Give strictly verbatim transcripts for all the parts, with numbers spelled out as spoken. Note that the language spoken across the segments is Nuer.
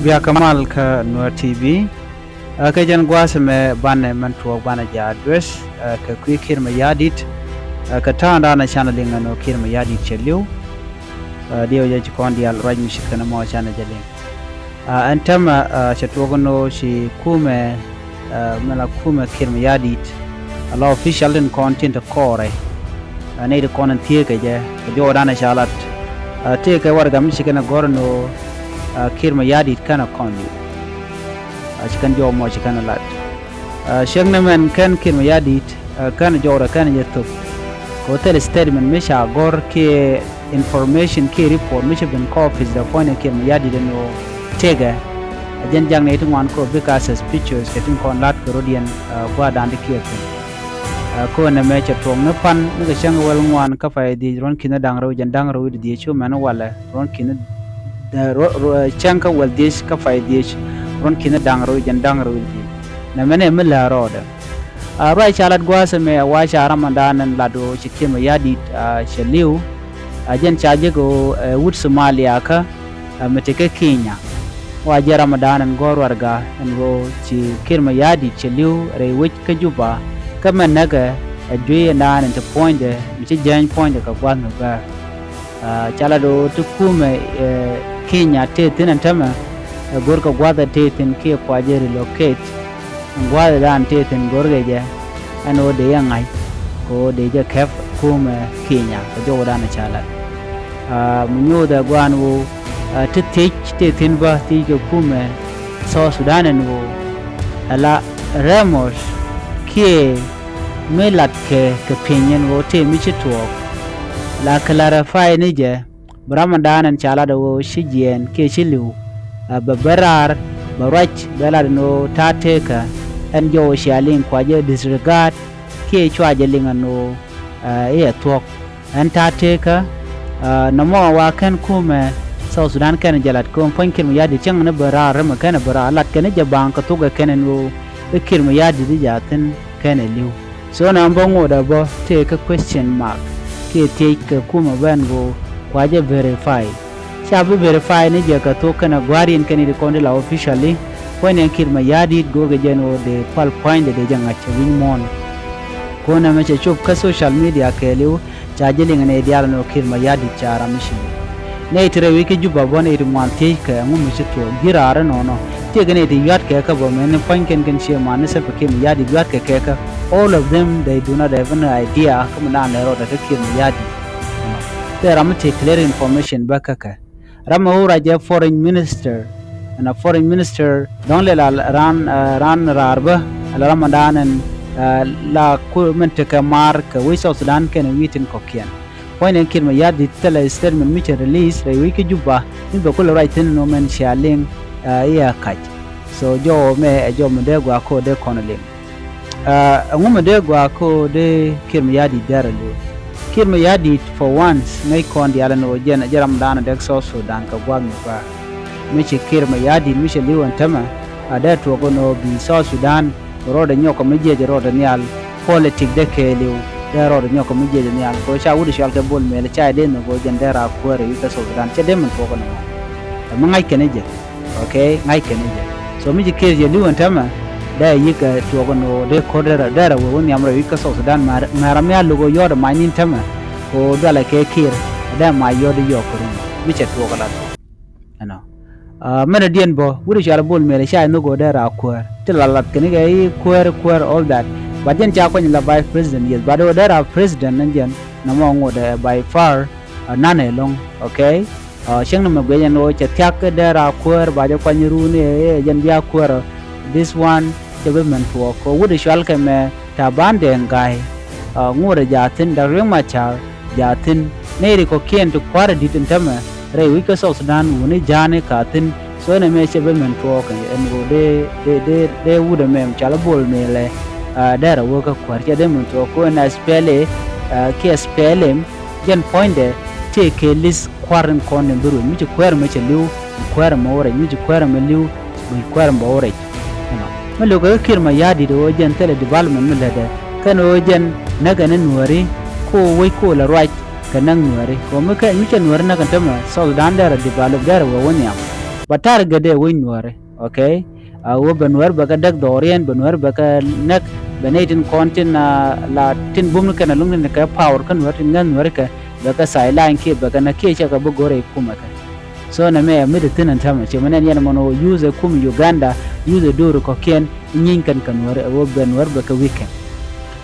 Bia kä mal kä Nuer T V. Ɛ, kɛ jɛn gua̱a̱th ɛmɛ banɛ mɛn tuɔɔk banɛ jɛ address, ɛ, kɛ kui̱ Kiir Mayardit. Ɛ, kɛ ta̱a̱ŋdan ɛ canɛ liŋ ɛn ɣöö Kiir Mayardit cɛ li̱w. Ɛ, diɛw jɛ ci kɔn diaal ruac mi ci kɛn ɛmɔ canɛ jɛ liŋ. Ɛ, ɛn täämɛ, ɛ, cɛ tuɔɔk ɛn ɣöö ci kumɛ, ɛ, mɛ la kumɛ Kiir Mayardit. A la official tin kɔn tin te kɔɔrɛ. Ɛ, nɛy ti kɔn in thieekɛ jɛ kɛ jɔwdan ɛ ca lat. Ɛ, tëëkɛ warɛga mi ci kɛn ɛ gɔ̱r ɛn ɣöö, ɛ, Kiir Mayardit /kenɛ kɔn li̱w. Ɛ, ci kɛn jɔw mɔ ci kɛn ɛ lat. Ɛ, cäŋ ni mɛn /ken Kiir Mayardit, ɛ, /ken jɔwdɛ /ken jɛ thop. Kɛ ɣöö thil statement mi ca gɔ̱r kiɛ information kiɛ report mi ci ben kä office dɛ puɔ̱nydɛ Kiir Mayardit ɛn ɣöö tëëkɛ. Ɛ jɛn jak nɛy ti ŋuan kɛ ɣöö bikɛ a suspicious kɛ tin kɔn la̱t kɛ rɔ̱diɛn, ɛ, gua̱a̱thdan ti kiɛ thi̱n. Ɛ, kɛ ɣöö nɛmɛ cɛ tuɔɔk ni pan ni kɛ cäŋ wäl ŋuan kä pay dhieec ruɔ̱n ki̱n da̱ŋ rɛw jɛn da̱ŋ rɛw wi̱cdɛ dhieec cu mɛn walɛ ruɔ̱n ki̱n, ɛ, ruɔ-, ruɔ-, cäŋ kä wäl dhieec kä pay dhieec ruɔ̱n ki̱n da̱ŋ rɛw jɛn da̱ŋ rɛw wi̱cdɛ dhieec. Nɛmɛ nɛ mi lääri rɔɔdɛ. Ɛ, ruac ca lat gua̱a̱th ɛmɛ ɛ wa ca ramɔdan ɛn lat ɣöö ci Kiir Mayardit, ɛ, cɛ li̱w. Ɛ jɛn ca jek ɣöö, ɛ, wut Somalia kä, ɛ, mi te kä Kenya. Wa jɛ ramɔdan ɛn gɔ̱r warɛga ɛn ɣöö ci Kiir Mayardit cɛ li̱w rɛy wec kä Juba. Kä mɛn näkɛ ɛ juey ɛndan ɛn te puɔ̱nydɛ mi ci jääny puɔ̱nydɛ kɛ gua̱a̱th mi bäär. Ɛ, ca lat ɣöö ti kumɛ, ɛ, Kenya tëë thi̱n ɛn täämɛ, ɛ, görkɛ gua̱a̱th ɛ tëë thi̱n kiɛ kua jɛ relocate. Ɛn gua̱a̱th ëëdan tëë thi̱n görkɛ jɛ ɛn ɣöö dee jɛ ŋa̱c kɛ ɣöö dee jɛ kɛp kumɛ Kenya kɛ jɔwdan ɛ ca lat. Ɛ, mi nyothɛ gua̱a̱n ɣöö, ɛ, ti thiec tëë thi̱n bä thiec kɛ kumɛ South Sudan ɛn ɣöö ala rɛmɔt kiɛ mi latkɛ kɛ piny ɛn ɣöö tëë mi ci tuɔɔk. La clarify ni jɛ bi ramɔdan ɛn ca lat ɛ ɣöö ci jiɛɛn kiɛ ci li̱w, ɛ, bɛ ben raar bɛ ruac bɛ lat ɛn ɣöö ta̱a̱ tekä ɛn jɔw cia liŋ kua jɛ disregard kiɛ cua jɛ liŋ ɛn ɣöö, ɛ, i̱ ɛ thuɔ̱k. Ɛn ta̱a̱ tekä, ɛ, nɔmɔ wa /ken kumɛ South Sudan /kenɛ jɛ lat kɛ ɣöö puɔ̱ny Kiir Mayardit cäŋ ni ben raar, rimɛ /kenɛ ben raar, latkɛ ni jɛ ba̱a̱ŋ kɛ thokɛ kɛn ɛn ɣöö i̱ Kiir Mayardit i̱ jaathin /kenɛ li̱w. So nɔmɔ bä ŋotdɛ bä tëë kä question mark kiɛ thiec kɛ kumɛ bä ɛn ɣöö kua jɛ verify. Ca bi verify ni jɛ kɛ thok kɛnɛ gua̱a̱r in kɛn i̱ ti kɔn ti la officially. Puɔ̱nydɛ ɛn Kiir Mayardit görkɛ jɛ ɛn ɣöö dee pal pua̱nydɛ dee jɛ ŋa̱c ɛ wi̱c muɔ̱ɔ̱n. Kɔn ɛmɛ cɛ cop kä social media kɛɛliw, ca jɛ liŋ ɛ nɛy diaal ɛn ɣöö Kiir Mayardit ca ram mi ci li̱w. Nɛy ti rɛy wec kä Juba bä nɛy ti ŋuan thiec kɛ ɛŋu mi ci tuɔɔk ji̱ raar ɛnɔnɔ. Tëëkɛ nɛy ti yua̱tkɛ kä bä mɛn ni pua̱ny kɛn kɛn ciɛ man ni Salva Kiir Mayardit yua̱tkɛ kɛ kä. All of them, they do not have any idea kä mi naan lɛ rɔɔdɛ kä Kiir Mayardit. Tëë ram mi tëë clear information bä kä kɛ. Ram mi wä ruac jɛ foreign minister. Ɛn a foreign minister dɔ̱ŋ lɛ la raan, ɛ, raan raar bä, ɛ, la ramɔdan ɛn, ɛ, la ku min tekɛ maar kɛ wec South Sudan kɛnɛ wi̱i̱ tin kɔ̱kiɛn. Puɔ̱nydɛ ɛn Kiir Mayardit thilɛ statement mi cɛ release rɛy wec kä Juba mi bɛ kulɛ ruac thi̱n ɛn ɣöö mɛn cia liŋ, ɛ, i̱ ɛ kac. So jɔw ɛmɛ ɛ jɔw mi dee gɔaa kɛ ɣöö dee kɔn liŋ. Ɛ, ɛŋu mi dee gɔaa kɛ ɣöö dee Kiir Mayardit dee rɔ li̱w? Kiir Mayardit for once ŋäc kɔn diaal ɛn ɣöö jɛn ɛ jɛn ramdan ɛ dee South Sudan kɛ gua̱a̱th mi bäär. Mi ci Kiir Mayardit mi cɛ li̱w ɛn täämɛ, a dee tuɔɔk ɛn ɣöö bi South Sudan rɔɔdɛ nyɔk kɛ mi jiɛc rɔɔdɛ nhial, politic dee kɛɛliw dee rɔɔdɛ nyɔk kɛ mi jiɛc nhial. Kɛ ɣöö ca wut cɔal kɛ Bol Mel ca dee nhök ɣöö jɛn dee rɔ kuäär rɛy wec kä South Sudan, cɛ dee min tuɔɔk ɛn ɛmɔ. Ɛ mi ŋa̱c kɛn jɛ. Okay, ŋa̱c kɛn jɛ. So mi ci Kiir cɛ li̱w ɛn täämɛ, dee yi̱k, ɛ, tuɔɔk ɛn ɣöö dee ko̱r dee rɔ, dee rɔ wee wä nhiam rɛy wec kä South Sudan, mɛ, mɛ ram mi a lo̱k ɣöö yɔɔt ɛ mac ni̱n täämɛ, kɛ ɣöö dualɛ kɛ Kiir, dee mac yɔɔt i̱ yɔɔk kɛ rum. Mi cɛ tuɔɔk ɛ la tuɔɔk. Ɛnɔ. Ɛ, mɛnɛ diɛn bä, wut cɔal Bol Mel ca nhök ɣöö dee rɔ kuäär. Ti la lat kɛn kɛ i̱ kuäär, kuäär, all that. But jɛn ca kuany la vice president, yes. But ɣöö dee rɔ president ɛn jɛn, nɔmɔ ŋot ɛ by far, ɛ, nan ɛlɔ̱ŋ, okay? Ɛ, cäŋ ni mɛ guic ɛn ɣöö cɛ thia̱k kä dee rɔ kuäär ba jɛ kuany run ɛ, ɛ, jɛn bia kuäär ɔ. This one cɛ bi min tuɔɔk kɛ wut cɔal kɛ mɛ Taban Deng Gai. Ɛ, ŋot ɛ jaa thi̱n, Dak Riek Machar jaa thi̱n. Nɛy ri kɔ̱kiɛn ti kua̱r ɛ di̱t ɛn täämɛ rɛy wec kä South Sudan wuni ja̱a̱ni ka thi̱n. So ɛn ɛmɛ cɛ bi min tuɔɔk ɛn ɣöö dee, dee, dee, dee wut ɛmɛ cɔal Bol Mel ɛ, ɛ, dee rɔ wä kä kuäär, cɛ dee min tuɔɔk kɛ ɣöö ɛn SPLA, ɛ, kiɛ SPLM. Jɛn puɔ̱nydɛ tëëkɛ list kua̱r in kɔn in bi ruec, mi ci kuäär ɛmɛ cɛ li̱w, bi kuäär ɛmɛ wä rɛc, mi ci kuäär ɛmɛ li̱w, bi kuäär ɛmɛ bɛ wä rɛc. Ɛnɔ. Mi lo̱kɛ kä Kiir Mayardit ɣöö jɛn thilɛ development mi lätdɛ, kɛn ɣöö jɛn näk ɛn Nuääri, kɛ ɣöö wec kɛ ɣöö la ruac kɛ näk Nuääri. Kɛ ɣöö mi kɛ, mi cɛ Nuääri näk ɛn täämɛ, South Sudan dee rɔ develop, dee rɔ wee wä nhiam. But target dee wec Nuääri, okay? A wä bɛ Nuäär bɛ kɛ däk dhɔriɛn, bɛ Nuäär bɛ kɛ näk, bɛ nɛy tin kɔn tin, ah, la tin bum ni kɛn a luŋ ni kɛ power kä Nuäär tin ŋäth Nuäär kɛ, bɛ kɛ sideline kiɛ bɛ kɛ näk kiɛ cɛ kɛ bi go̱rɛ i̱ kumɛ kɛ. So nɛ mɛ mi di thin ɛn täämɛ ci mɛ nɛn yɛn mɔn wä use ɛ kum Uganda, use ɛ do̱ri kɔ̱kiɛn, i̱ nyiny kɛn kɛ Nuäär, ɛ wä bɛ Nuäär bɛ kɛ weaken.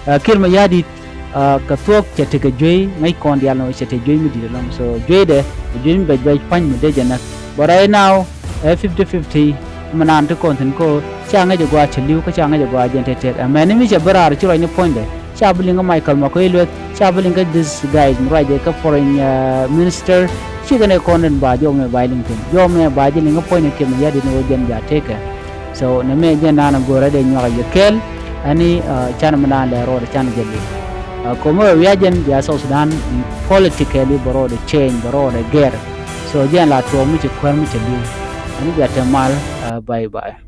Ah, Kiir Mayardit, ah, kɛ thuɔ̱k cɛ tekɛ juey, ŋäc kɔn diaal nɔ cɛ tekɛ juey mi di̱t ɛlɔ̱ŋ. So jueydɛ, ɛ juey mi bɛc bɛc pa̱ny mi dee jɛ näk. But right now, ɛ fifty fifty, mi naan ti kɔn thi̱n ko, ca ŋäc ɛ gɔaa cɛ li̱w, kä ca ŋäc ɛ gɔaa jɛn tɛt tɛt. Ɛ mɛni mi cɛ bi raar ci ruacni puɔ̱nydɛ, ca bi liŋ kä Michael Makuei Lueth, ca bi liŋ kä this guys mi ruacdɛ kä foreign, ah, minister, ci kɛn ɛ kɔn den ba jɔmɛ ba liŋ thi̱n. Jɔmɛ ba ji̱ liŋ kä puɔ̱nydɛ Kiir Mayardit ni wä jɛn ja tekɛ. So nɛ mɛ jɛn naan a go̱rä dee nyuak a yɛ kɛɛl. Ani, ah, can mi naan lɛ rɔɔdɛ can jɛ liŋ. Ah, kɔmɛ wi̱i̱ a jɛn bia South Sudan politically bɛ rɔɔdɛ change, bɛ rɔɔdɛ gɛr. So jɛn la tuɔɔk mi ci kuäär mi ci li̱w. Ani bia te mal, ah, bye bye.